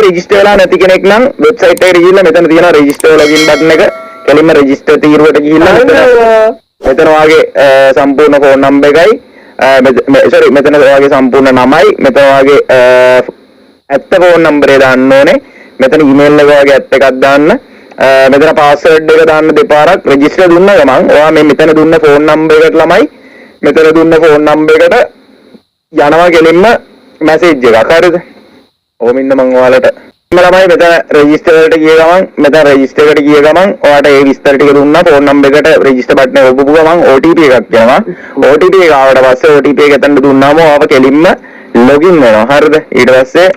Register වෙලා නැති කෙනෙක් නම් වෙබ්සයිට් එකට ගිහිල්ලා මෙතන තියෙනවා රෙජිස්ටර් ලොගින් බටන් එක. කෙලින්ම රෙජිස්ටර් තීරුවට ගිහිල්ලා මෙතන මෙතන ඔයාගේ සම්පූර්ණ ෆෝන් නම්බර් එකයි, සෝරි, මෙතන ඔයාගේ සම්පූර්ණ නමයි, මෙතන ඔයාගේ ඇත්ත ෆෝන් නම්බරේ දාන්න ඕනේ. මෙතන ඊමේල් එක ඔයාගේ ඇත්ත එකක් දාන්න. මෙතන පාස්වර්ඩ් එක දාන්න දෙපාරක්. රෙජිස්ටර් දුන්න ගමන් ඔයා මේ මෙතන දුන්න ෆෝන් නම්බර් එකට ළමයි, මෙතන දුන්න ෆෝන් නම්බර් එකට යනවා කෙලින්ම මැසේජ් එකක්. හරිද? ඔහොම ඉන්න මං ඔයාලට ළමයි මෙතන රෙජිස්ටර් වලට ගිය ගමන්, මෙතන රෙජිස්ටර් එකට ගිය ගමන් ඔයාට ඒ විස්තර ටික දුන්නා. ෆෝන් නම්බර් එකට රෙජිස්ටර් බටන් එක ඔබපු ගමන් OTP එකක් එනවා. OTP එක ආවට පස්සේ OTP එක එතනට දුන්නාම ඔයාව කෙලින්ම ලොගින් වෙනවා. හරිද? ඊට පස්සේ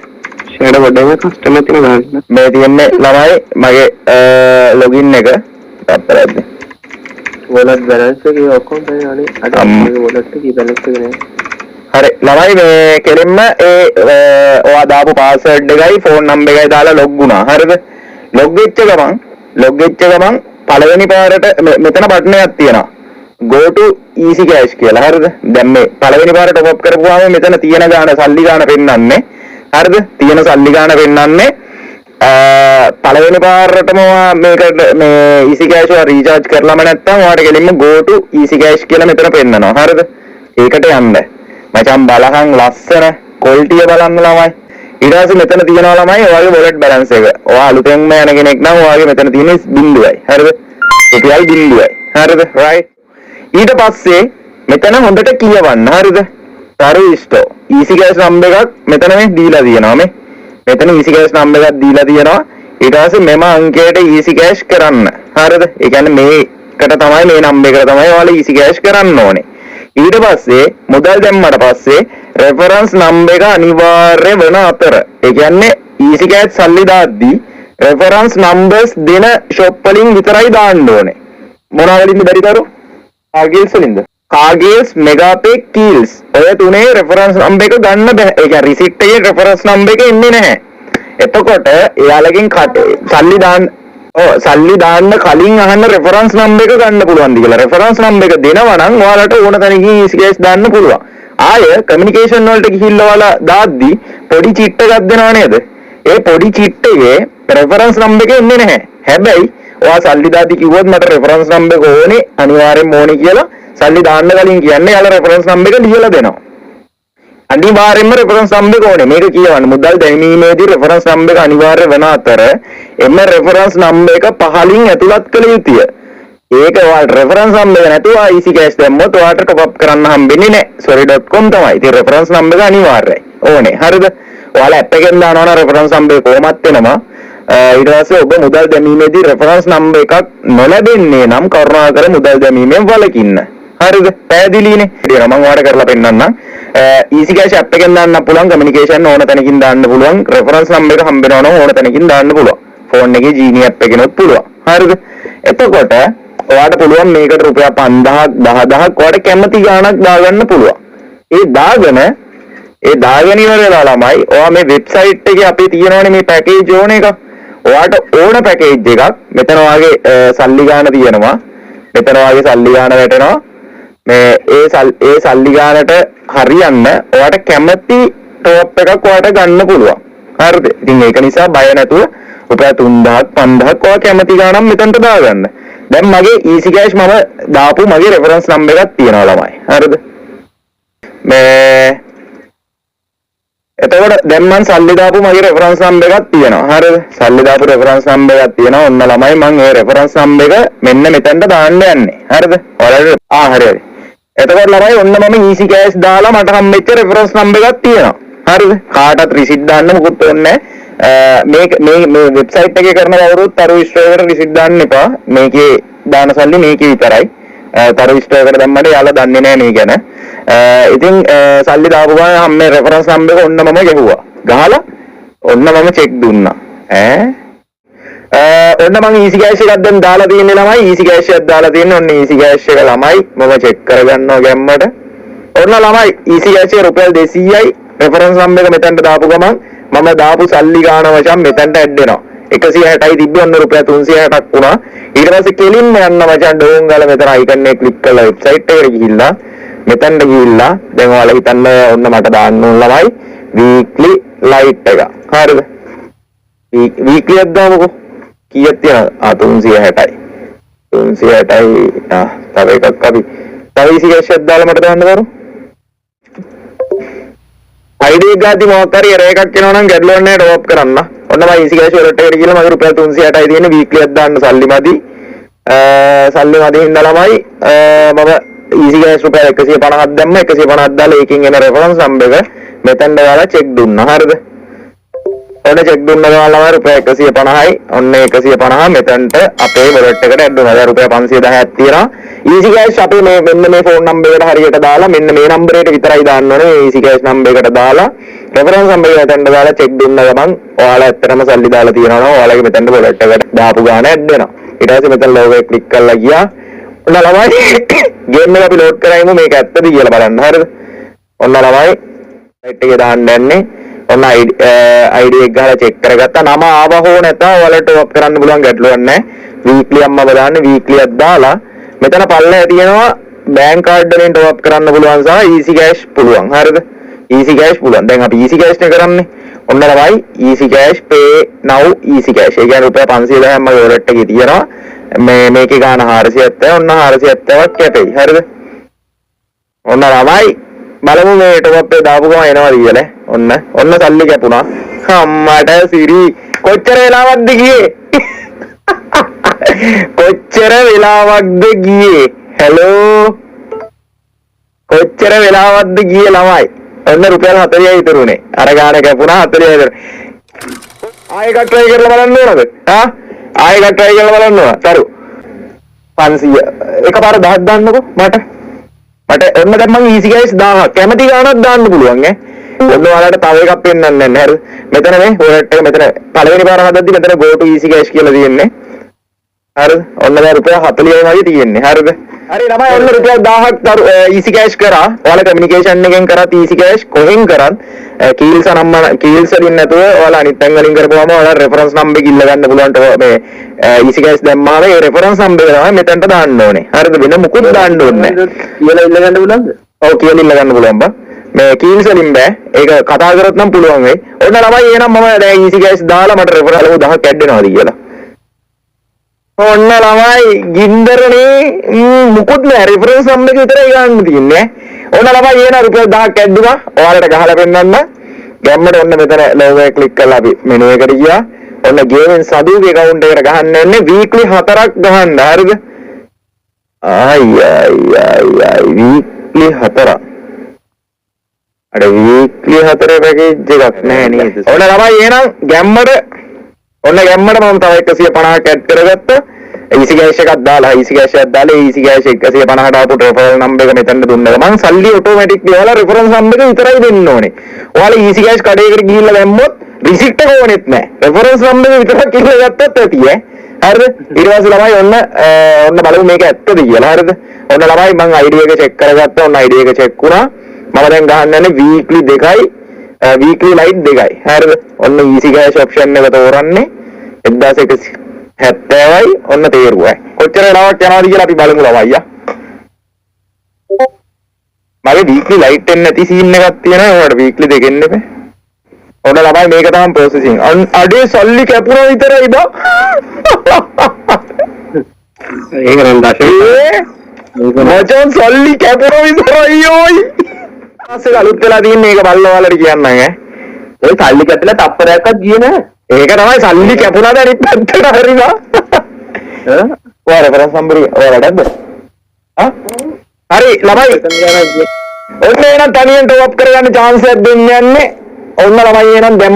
ෂේඩ් පොඩ්ඩක් කස්ටමර් තියෙන ගන්න. මේ තියෙන්නේ ළමයි මගේ ලොගින් එක. තප්පරයක්. වොලට් බැලන්ස් එකේ ඔක්කොම පේනවනේ අර. මගේ වොලට් එකේ බැලන්ස් එක නෑ. හරි ළමයි, මේ කෙලින්ම ඒ ඔයා දාපු පාස්වර්ඩ් එකයි ෆෝන් නම්බර් එකයි දාලා ලොග් වුණා. හරිද? ලොග් වෙච්ච ගමන් පළවෙනි පාරට මෙතන බටන් එකක් තියෙනවා. Go to Easy Cash කියලා. හරිද? දැන් මේ පළවෙනි පාර ටොප් අප් කරපුවාම මෙතන තියෙන ගාන, සල්ලි ගාන පෙන්වන්නේ. හරිද? තියෙන සල්ලි ගාන පෙන්වන්නේ. පළවෙනි පාරටම ඔයා මේකට මේ Easy Cash ඔයා රීචාර්ජ් කරලාම නැත්තම් ඔයාට කෙලින්ම go to Easy Cash කියලා මෙතන පෙන්නනවා. හරිද? ඒකට යන්න. මචං බලහන් ලස්සන ක්වොලිටිය බලන්න ළමයි. ඊට පස්සේ මෙතන තියෙනවා ළමයි ඔයාගේ වොලට් බැලන්ස් එක. ඔයා අලුතෙන්ම යන කෙනෙක් නම් ඔයාගේ මෙතන තියෙන්නේ බිංදුවයි. හරිද? රුපියල් බිංදුවයි. හරිද? රයිට්. ඊට පස්සේ මෙතන හොඳට කියවන්න. හරිද? තරු ස්ටෝර් Easy Cash number එකක් මෙතන මේ දීලා තියෙනවා මේ. මෙතන Easy Cash number එකක් දීලා තියෙනවා. ඊට පස්සේ මෙම අංකයට Easy Cash කරන්න. හරිද? ඒ කියන්නේ මේකට තමයි, මේ නම්බර් එකට තමයි ඔයාලා Easy Cash කරන්න ඕනේ. ඊට පස්සේ මුදල් දැම්මට පස්සේ රෙෆරන්ස් නම්බර් එක අනිවාර්ය වන අතර, ඒ කියන්නේ Easy Cash සල්ලි දාද්දි රෙෆරන්ස් නම්බර්ස් දෙන ෂොප් වලින් විතරයි දාන්න ඕනේ. මොනවා වලින්ද බැරි තරු? කාගිල්ස් වලින්ද? කාගිල්ස්, මෙගාපේ, කීල්ස් ඔය තුනේ රෙෆරන්ස් නම්බර් එක ගන්න බෑ. ඒ කියන්නේ රිසිට් එකේ රෙෆරන්ස් නම්බර් එක එන්නේ නැහැ. එතකොට එයාලගෙන් සල්ලි දාන්න, ඔව්, සල්ලි දාන්න කලින් අහන්න රෙෆරන්ස් නම්බර් එක ගන්න පුළුවන්ද කියලා. රෙෆරන්ස් නම්බර් එක දෙනවා නම් ඔයාලට ඕන තැනකින් ඊසි කෑෂ් දාන්න පුළුවන්. ආය කමියුනිකේෂන් වලට ගිහිල්ලා ඔයාලා දාද්දි පොඩි චිට් එකක් දෙනව නේද? ඒ පොඩි චිට් එකේ රෙෆරන්ස් නම්බර් එක එන්නේ නැහැ. හැබැයි ඔයා සල්ලි දාද්දි කිව්වොත් මට රෙෆරන්ස් නම්බර් එක ඕනේ, අනිවාර්යෙන්ම ඕනේ කියලා සල්ලි දාන්න කලින් කියන්නේ, එයාලා රෙෆරන්ස් නම්බර් එක ලියලා දෙනවා. අනිවාර්යෙන්ම රෙෆරන්ස් නම්බර් එක ඕනේ. මේක කියවන්න. මුදල් දැමීමේදී රෙෆරන්ස් නම්බර් එක අනිවාර්ය වන අතර එම රෙෆරන්ස් නම්බර් එක පහලින් ඇතුළත් කළ යුතුය. ඒක ඔයාලට රෙෆරන්ස් නම්බර් එක නැතුව Easy Cash දැම්මොත් ඔයාලට টොප් අප් කරන්න හම්බෙන්නේ නැහැ. sorry.com තමයි. ඉතින් රෙෆරන්ස් නම්බර් එක අනිවාර්යයි. ඕනේ. හරිද? ඔයාලා ඇප් එකෙන් දානවා නම් රෙෆරන්ස් නම්බර් එක කොහොමත් එනවා. ඊට පස්සේ ඔබ මුදල් දැමීමේදී රෙෆරන්ස් නම්බර් එකක් නොලැබෙන්නේ නම් කරුණාකර මුදල් දැමීමෙන් වළකින්න. හරිද? පැහැදිලිනේ? ඉතින් මම ඔයාලට කරලා පෙන්නන්නම්. Easy Cash app එකෙන් දාන්න පුළුවන්, කමියුනිකේෂන් ඕන තැනකින් දාන්න පුළුවන්, රෙෆරන්ස් නම්බර් එක හම්බ වෙනවා නම් ඕන තැනකින් දාන්න පුළුවන්. ෆෝන් එකේ Genie app එකෙනුත් පුළුවන්. හරිද? එතකොට ඔයාට පුළුවන් මේකට රුපියල් 5000ක්, 10,000ක්, ඔයාට කැමති ගාණක් දාගන්න පුළුවන්. ඒ දාගෙන ඉවර වෙලා ළමයි ඔයා මේ වෙබ්සයිට් එකේ අපේ තියෙනවනේ මේ පැකේජ් ඕන එකක්. ඔයාට ඕන පැකේජ් එකක් මෙතන ඔයාගේ සල්ලි ගාණ තියෙනවා. මෙතන ඔයාගේ සල්ලි ගාණ වැටෙනවා. මේ ඒ සල්ලි ගාණට හරියන්න ඔයාට කැමති ටොප් එකක් ඔයාට ගන්න පුළුවන්. හරිද? ඉතින් ඒක නිසා බය නැතුව රුපියල් 3000ක්, 5000ක්, ඔයා කැමති ගාණක් මෙතනට දාගන්න. දැන් මගේ Easy Cash මම දාපු මගේ රෙෆරන්ස් නම්බර් එකක් තියෙනවා ළමයි. හරිද? මේ එතකොට දැන් මං සල්ලි දාපු මගේ රෙෆරන්ස් නම්බර් එකක් තියෙනවා. හරිද? සල්ලි දාපු රෙෆරන්ස් නම්බර් එකක් තියෙනවා. ඔන්න ළමයි මං ඒ රෙෆරන්ස් නම්බර් එක මෙන්න මෙතනට දාන්න යන්නේ. හරිද? ඔයාලට ආ හරි හරි. එතකොට ළමයි ඔන්න මම Easy Cash දාලා මට හම්බෙච්ච රෙෆරන්ස් නම්බර් එකක් තියෙනවා. හරිද? කාටවත් රිසිට් දාන්න මොකුත් ඕනේ නැහැ. මේක මේ මේ වෙබ්සයිට් එකේ කරන කවුරුත් තරු ස්ටෝර් එකට රිසිට් දාන්න එපා. මේකේ දාන සල්ලි මේකේ විතරයි. තරු ස්ටෝර් එකට දැම්මට එයාලා දන්නේ නැහැ මේ ගැන. ඉතින් සල්ලි දාපු ගමන් මේ රෙෆරන්ස් නම්බර් එක ඔන්න මම ගැහුවා. ගහලා ඔන්න මම චෙක් දුන්නා. ඈ ඔන්න මං Easy Cash එකක් දැන් දාලා තියෙන්නේ ළමයි. Easy Cash එකක් දාලා තියෙන්නේ. ඔන්න Easy Cash එක ළමයි මම චෙක් කරගන්නවා ගැම්මට. ඔන්න ළමයි Easy Cash එක රුපියල් 200යි. රෙෆරන්ස් නම්බර් එක මෙතනට දාපු ගමන් මම දාපු සල්ලි ගාන මචං මෙතනට ඇඩ් වෙනවා. 160යි තිබ්බේ, ඔන්න රුපියල් 360ක් වුණා. ඊට පස්සේ කෙලින්ම යන්න මචං ඩෝන් ගාලා මෙතන අයිකන් එක ක්ලික් කරලා වෙබ්සයිට් එකට ගිහිල්ලා මෙතනට ගිහිල්ලා දැන් ඔයාලා හිතන්න ඔන්න මට දාන්න ඕන ළමයි වීක්ලි ලයිට් එක. හරිද? වීක්ලි එකක් දාමුකෝ. කීයක් තියෙනවද? ආ, 360යි. 360යි. ආ, තව එකක් අපි තව ඊසි කැෂ් එකක් දාලා මට දාන්න දරු. ID එක ගාද්දි මොකක් හරි එරර් එකක් එනවා නම් ගැටලුවක් නැහැ, ටොප් අප් කරන්න. ඔන්න මම ඊසි කැෂ් වොලට් එකට ගිහලා මගේ රුපියල් 360යි තියෙන්නේ. වීක්ලි එකක් දාන්න සල්ලි මදි. සල්ලි මදි හින්දා ළමයි මම ඊසි කැෂ් රුපියල් 150ක් දැම්ම. 150ක් දාලා ඒකෙන් එන රෙෆරන්ස් නම්බර් එක මෙතෙන්ට දාලා චෙක් දුන්නා. හරිද? ඔන්න චෙක් දුන්න ගමන් ළමයි රුපියල් 150යි. ඔන්න 150 මෙතනට අපේ වොලට් එකට ඇඩ් වුණා. දැන් රුපියල් 510ක් තියෙනවා. ඊසි කැෂ් අපේ මේ මෙන්න මේ ෆෝන් නම්බර් එකට හරියට දාලා, මෙන්න මේ නම්බරයට විතරයි දාන්න ඕනේ. මේ ඊසි කැෂ් නම්බර් එකට දාලා රෙෆරන්ස් නම්බර් එක මෙතනට දාලා චෙක් දුන්න ගමන් ඔයාලා ඇත්තටම සල්ලි දාලා තියෙනවා නම් ඔයාලගේ මෙතනට වොලට් එකට දාපු ගාන ඇඩ් වෙනවා. ඊට පස්සේ මෙතන ලෝගෝ එක ක්ලික් කරලා ගියා. ඔන්න ළමයි, ගේම් එක අපි ලෝඩ් කරායිමු මේක ඇත්තද කියලා බලන්න. හරිද? ඔන්න ළමයි, සයිට් එකේ දාන්න යන්නේ. ඔන්න ID ID එක ගහලා චෙක් කරගත්තා. නම ආව හෝ නැත ඔයාලට ටොප් කරන්න පුළුවන්, ගැටලුවක් නැහැ. වීක්ලි අම්මව දාන්නේ. වීක්ලි එකක් දාලා මෙතන පල්ලෙහා තියෙනවා බැංක් කාඩ් වලින් ටොප් කරන්න පුළුවන් සහ ඊසි කෑෂ් පුළුවන්. හරිද? ඊසි කෑෂ් පුළුවන්. දැන් අපි ඊසි කෑෂ් නේ කරන්නේ. ඔන්න ළමයි, easy cash, pay now easy cash. ඒ කියන්නේ රුපියල් 510ක් මගේ වොලට් එකේ තියෙනවා. මේ මේකේ ගාන 470. ඔන්න 470ක් කැපෙයි. හරිද? ඔන්න ළමයි, බලමු මේ ටොප් අප් එක දාපු ගමන් එනවද කියලා. ඔන්න ඔන්න සල්ලි කැපුණා. අම්මට සිරි, කොච්චර වෙලාවක්ද ගියේ? කොච්චර වෙලාවක්ද ගියේ? හැලෝ, කොච්චර වෙලාවක්ද ගියේ ළමයි? ඔන්න රුපියල් 40යි ඉතුරුනේ. අර ගාන කැපුණා, 40යි ඉතුරු. ආයෙ එකක් try කරලා බලන්න ඕනද? ආ, ආයෙ එකක් try කරලා බලන්න ඕන. තරු 500 එකපාර 1000ක් දාන්නකෝ මට. මට ඔන්න දැන් මං ඊසි කෑෂ් 1000ක් කැමති ගාණක් දාන්න පුළුවන් ඈ. ඔන්න ඔයාලට තව එකක් පෙන්වන්න යන්නේ. හරිද? මෙතන මේ වොලට් එක මෙතන පළවෙනි පාර හදද්දි මෙතන go to easy cash කියලා තියෙන්නේ. හරිද? ඔන්න දැන් රුපියල් 40යි වගේ තියෙන්නේ. හරිද? හරි ළමයි, ඔන්න රුපියල් 1000ක් ඊසි කෑෂ් කරා. ඔයාලා කමියුනිකේෂන් එකෙන් කරත් ඊසි කෑෂ් කොහෙන් කරත් කීල්ස් නම් කීල්ස් වලින් නැතුව ඔයාලා අනිත් තැන් වලින් කරපුවාම ඔයාලා රෙෆරන්ස් නම්බර් එක ඉල්ල ගන්න පුළුවන්. මේ ඊසි කෑෂ් දැම්මාම ඒ රෙෆරන්ස් නම්බර් එක තමයි මෙතනට දාන්න ඕනේ. හරිද? වෙන මුකුත් දාන්න ඕනේ නැහැ. කියලා ඉල්ල ගන්න පුළුවන්ද? ඔව්, කියලා ඉල්ල ගන්න පුළුවන් බං. මේ කීල්ස් වලින් බෑ. ඒක කතා කරොත් නම් පුළුවන් වෙයි. ඔන්න ළමයි, එහෙනම් මම දැන් ඊසි කෑෂ් දාලා මට රෙෆරල් 1000ක් ඇඩ් වෙනවද කියලා. ඔන්න ළමයි, ගින්දරනේ මුකුත් නෑ, රෙෆරන්ස් නම්බර් එක විතරයි ගන්න තියෙන්නේ. ඔන්න ළමයි, එහෙනම් රුපියල් 1000ක් ඇඩ් වුණා. ඔයාලට ගහලා පෙන්නන්න. ගැම්මට ඔන්න මෙතන ලෝගෝ එක ක්ලික් කරලා අපි මෙනු එකට ගියා. ඔන්න ගේමින් සදුගේ ඇකවුන්ට් එකට ගහන්න යන්නේ. වීක්ලි හතරක් ගහන්න. හරිද? ආයි ආයි ආයි ආයි, වීක්ලි හතරක්. අර වීක්ලි හතරේ පැකේජ් එකක් නෑ නේද? ඔන්න ළමයි, එහෙනම් ගැම්මට ඔන්න ගැම්මට මම තව 150ක් ඇඩ් කරගත්තා. ඊසි කෑෂ් එකක් දාලා, ඊසි කෑෂ් එකක් දාලා ඊසි කෑෂ් 150ට ආපු රෙෆරල් නම්බර් එක මෙතනට දුන්න ගමන් සල්ලි ඔටෝමැටික්ලි ඔයාලා රෙෆරන්ස් නම්බර් එක විතරයි දෙන්න ඕනේ. ඔයාලා ඊසි කෑෂ් කඩේකට ගිහිල්ලා දැම්මොත් රිසිට් එක ඕනෙත් නෑ. රෙෆරන්ස් නම්බර් එක විතරක් කියලා ගත්තත් ඇති ඈ. හරිද? ඊට පස්සේ ළමයි ඔන්න ඔන්න බලමු මේක ඇත්තද කියලා. හරිද? ඔන්න ළමයි, මං ID එක චෙක් කරගත්තා. ඔන්න ID එක චෙක් වුණා. මම දැන් ගහන්න යන්නේ වීක්ලි දෙකයි, වීක්ලි ලයිට් දෙකයි. හරිද? ඔන්න ඊසි කෑෂ් ඔප්ෂන් එක තෝරන්නේ 1170යි. ඔන්න තේරුවා. කොච්චර වෙලාවක් යනවද කියලා අපි බලමු ළමයි අයියා. මගේ වීක්ලි ලයිට් එන්නේ නැති සීන් එකක් තියෙනවා. ඔයාලට වීක්ලි දෙකෙන් එපේ. ඔන්න ළමයි, මේක තමයි ප්‍රොසෙසිං. අඩේ, සල්ලි කැපුණා විතරයි බා. ඒක නම් දශම. ඒ මචං, සල්ලි කැපුණා විතරයි ඔයි. පස්සේ අලුත් වෙලා තියෙන්නේ ඒක බලලා ඔයාලට කියන්නම් ඈ. ඒ සල්ලි කැපිලා තප්පරයක්වත් ගියේ නෑ. ඒක තමයි, සල්ලි කැපුණාද අනිත් පැත්තට හරි බා. ඈ? ඔයා රෙෆරන්ස් නම්බර් එක ඔයාලට ඇද්ද? ආ, හරි ළමයි, ඔන්න එහෙනම් තනියෙන් ටොප් අප් කරගන්න චාන්ස් එකක් දෙන්න යන්නේ. ඔන්න ළමයි, එහෙනම් දැන්